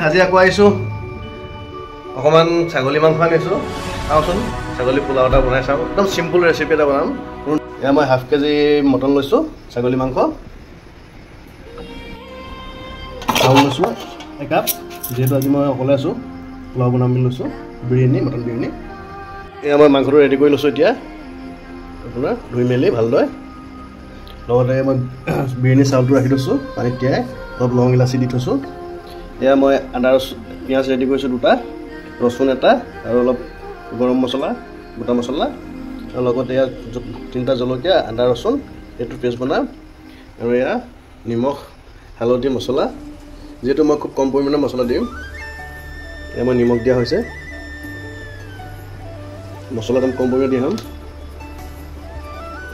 আজি আকৌ আহিছোঁ, অকণমান ছাগলী মাংস আনিছোঁ। চাওঁচোন ছাগলী পোলাও এটা বনাই চাওঁ, একদম চিম্পুল ৰেচিপি এটা বনাম। এয়া মই হাফ কেজি মটন লৈছোঁ, ছাগলী মাংস। চাউল লৈছোঁ একাপ, যিহেতু আজি মই অকলে আছোঁ, পোলাও বনাম বুলি লৈছোঁ, বিৰিয়ানী, মটন বিৰিয়ানী। এয়া মই মাংসটো ৰেডি কৰি লৈছোঁ এতিয়া, আপোনাৰ ধুই মেলি ভালদৰে। লগতে মই বিৰিয়ানী চাউলটো ৰাখি থৈছোঁ পানীত তিয়াই, অলপ লং ইলাচি দি থৈছোঁ। এয়া মই আদা পিঁয়াজ ৰেডি কৰিছোঁ দুটা, ৰচুন এটা আৰু অলপ গৰম মছলা, গোটা মছলা, আৰু লগতে এয়া তিনিটা জলকীয়া, আদা ৰচুন এইটো পেষ্ট বনাম। আৰু এয়া নিমখ, হালধি, মছলা, যিহেতু মই খুব কম পৰিমাণৰ মছলা দিম। এয়া মই নিমখ দিয়া হৈছে, মছলা একদম কম পৰিমাণে দিয়া হ'ম।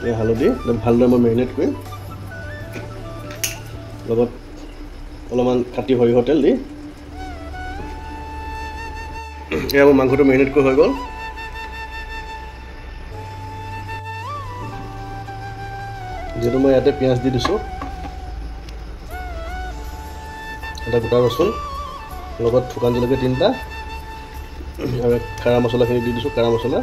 এয়া হালধি একদম ভালদৰে মই মেৰিনেট কৰিম, লগত অলপমান খাটি সৰিয়হৰ তেল দি। এয়া মোৰ মাংসটো মেৰিনেট কৰি হৈ গ'ল। যিহেতু মই ইয়াতে পিঁয়াজ দি দিছোঁ, এটা গোটা ৰচুন, লগত শুকান জলকীয়া তিনিটা, আৰু খাৰা মছলাখিনি দি দিছোঁ। খাৰা মছলা,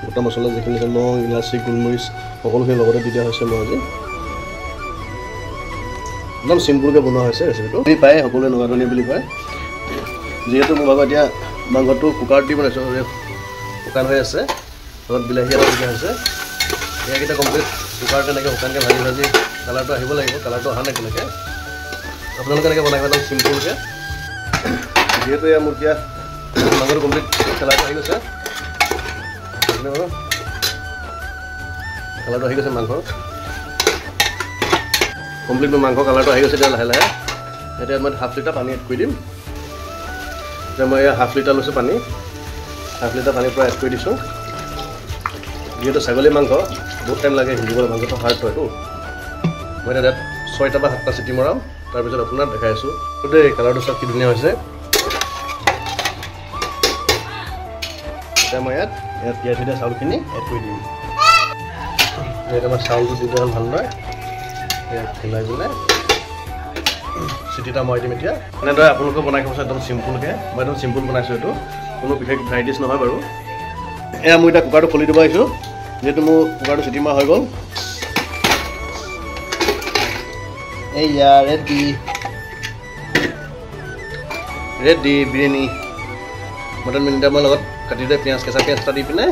গোটা মছলা যিখিনি আছে, লং, ইলাচি, গোলমৰিচ, সকলোখিনি লগতে দি দিয়া হৈছে। মই আজি একদম চিম্পুলকৈ বনোৱা হৈছে ৰেচিপিটো। পায় সকলোৱে নগা ধনিয়া বুলি কয়। যিহেতু মোৰ ভাগৰ এতিয়া মাংসটো কুকাৰত দি বনাইছোঁ, শুকান হৈ আছে, লগত বিলাহী অলপ দিয়া হৈছে। এইকেইটা কমপ্লিট কুকাৰত এনেকৈ শুকানকৈ ভাজি ভাজি কালাৰটো আহিব লাগিব, কালাৰটো অহা নাই তেনেকৈ। আপোনালোকে এনেকৈ বনাই একদম চিম্পুলকৈ। যিহেতু এয়া মোৰ এতিয়া মাংসটো কমপ্লিট কালাৰটো আহি গৈছে, কালাৰটো আহি গৈছে মাংসৰ কমপ্লিট। মোৰ মাংস কালাৰটো আহি গৈছে এতিয়া লাহে লাহে। এতিয়া মই হাফ লিটাৰ পানী এড কৰি দিম। এতিয়া মই হাফ লিটাৰ লৈছোঁ পানী, হাফ লিটাৰ পানীৰ পৰা এড কৰি দিছোঁ। যিহেতু ছাগলী মাংস বহুত টাইম লাগে সিজিবলৈ, মাংসটো হাৰ্ড হয়তো। মই এতিয়া তাত 6টা বা 7টা চিটি মৰাম, তাৰপিছত আপোনাক দেখাই আছোঁ দেই। কালাৰটো চাওক কি ধুনীয়া হৈছে। এতিয়া মই ইয়াত তিয়াই থৈ দিয়া চাউলখিনি এড কৰি দিম। এতিয়া মই চাউলটো দি দিয়া হ'ল ভালদৰে, ইয়াত হিলাই পেলাই চিটি এটা মৰাই দিম এতিয়া। এনেদৰে আপোনালোকে বনাই খাবচোন একদম চিম্পুলকৈ। মই একদম চিম্পুল বনাইছোঁ, এইটো কোনো বিশেষ ভেৰাইটিছ নহয় বাৰু। এয়া মই এতিয়া কুকাৰটো খুলি দিব আহিছোঁ, যিহেতু মোৰ কুকাৰটো চিটি মৰা হৈ গ'ল। এইয়া ready, ready biryani mutton biryani. মই লগত কাটি দিয়া পিঁয়াজ, কেঁচা পিঁয়াজ এটা দি পিনে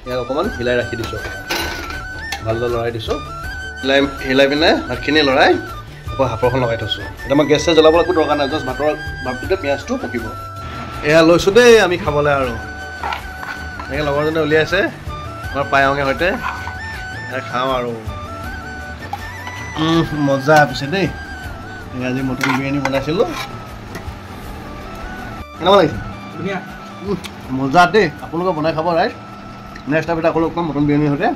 ইয়াক অকণমান হিলাই ৰাখি দিছোঁ, ভালদৰে লৰাই দিছোঁ। হিলাই পিনে ভাতখিনি লৰাই আকৌ সাফৰখন লগাই থৈছোঁ। এতিয়া মই গেছ চেছ জ্বলাবলৈ একো দৰকাৰ নাই, জাষ্ট ভাতৰ ভাতটোতে পিঁয়াজটো পকিব। এয়া লৈছোঁ দেই আমি খাবলৈ। আৰু এনেকৈ লগৰজনে উলিয়াইছে আমাৰ পায়ঙে সৈতে, খাওঁ আৰু। মজা পিছে দেই, আজি মটন বিৰিয়ানী বনাইছিলোঁ। কেনেকুৱা লাগিছে? ধুনীয়া, মজা দেই। আপোনালোকে বনাই খাব ৰাইজ। নেক্সট টাইম এটা আকৌ লগ পাম মটন বিৰিয়ানীৰ সৈতে।